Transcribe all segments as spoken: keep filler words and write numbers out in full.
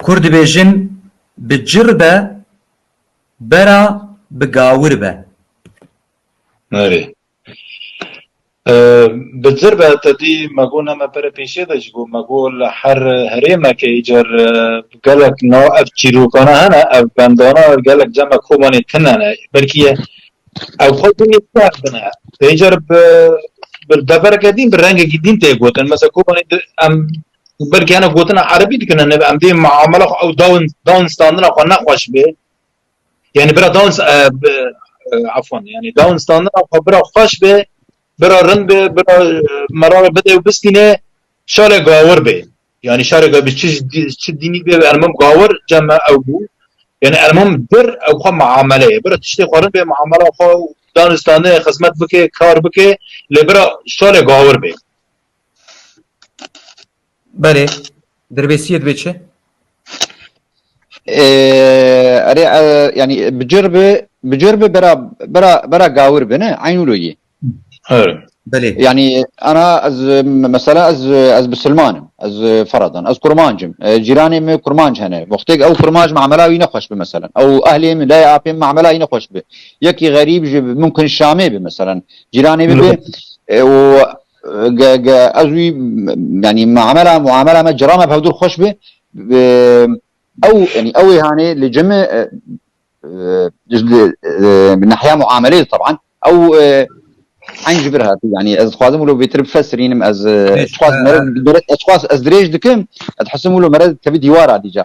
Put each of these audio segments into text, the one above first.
Kur dibêjin bi cir be, bera bi gawir be. Erê. E, bi cir be te dî me got ne me pere pêşê de jî got me got li her herêmeke îcar e, gelek nav ev çîrokana hene, ev bendana gelek cem me Kobanê tune ne. Belkî ye ew xwe dinê bine. Te îcar bi, bi devereke din, bi rengekî din tê gotin. Mesela Kobanê em belkî hene gotina erebî dikin, em dê muamela xwe ew dawn, dawn standina xwe nexweş bê. Yani bira dawn, e, bi, e, afwan, yani dawn standina xwe bira xweş be, bira rind be, bira e, merara bide û bistîne şalê gawir be. Yani şalê gawir çi, çi dînî be, elmam gawir cem me ew bû. Yani elmam dir ew xwe muamele ye. Bira tiştê xwe rind be, muamela xwe dawn standine xizmet bike, kar bike, lê bira şalê gawir be. Belê. Dirbêsiyê dibê çi? Ee, erê e, yani bicir bi bicir bi bera bera bera gawir bi ne? Eynû lo yî. Evet. Belê. Yani ana ez mesela ez ez bisilmanim. Ez feradan ez kurmancim. E, cîranê min kurmanc hene. Wextêk ew kurmanc mamela wî nexweş bi mesela. Ew ehlê min, lay apê min mamela wî nexweş bi. Yekî xerîb ji mumkin Şamê bi mesela. Cîranê bi bi. E, û e, ge, ge, ez wî yani muamela muamela me cira me hevdûr xweş bi. E, ew yani ew ê hanê li cem e, e, ji, e, nahya muamelê taban ew e, eyn ji vir hatî. Yani ez dixwazim wilo bêtir bifesirînim, ez e, Pêş, ez dixwaz e, mere ez dixwaz ez dirêj dikim, ez dixwazim wilo mere tevî dîwara dîca.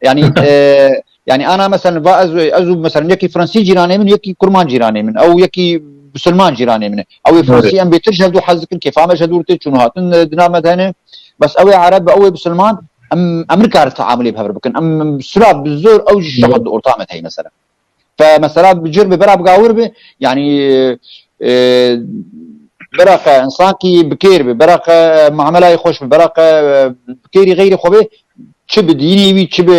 Yani e, yani ana mesela va ez ez û mesela yekî Fransî cîranê min, yekî Kurman cîranê min, ew yekî Bisilman cîranê min e. Ew ê Fransî em bêtir ji hevdû hez dikin, kêfa me ji hevdû tê çûn û hatin e, di nav me de hene. Bes ew ê Ereb be, ew ê Bisilman, em em nikare teamulê bi hev re bikin. Em sura bi zor ew jî ji hevdû orta me de heye mesela. Fe mesela bi cir bi bera bi gawir bi, yani e, bera fe insankî bi kêr bi, bera fe muamelayê xweş bi, bera fe e, bi kêrî xeyrî xwe bi, çi bi dînê wî, çi bi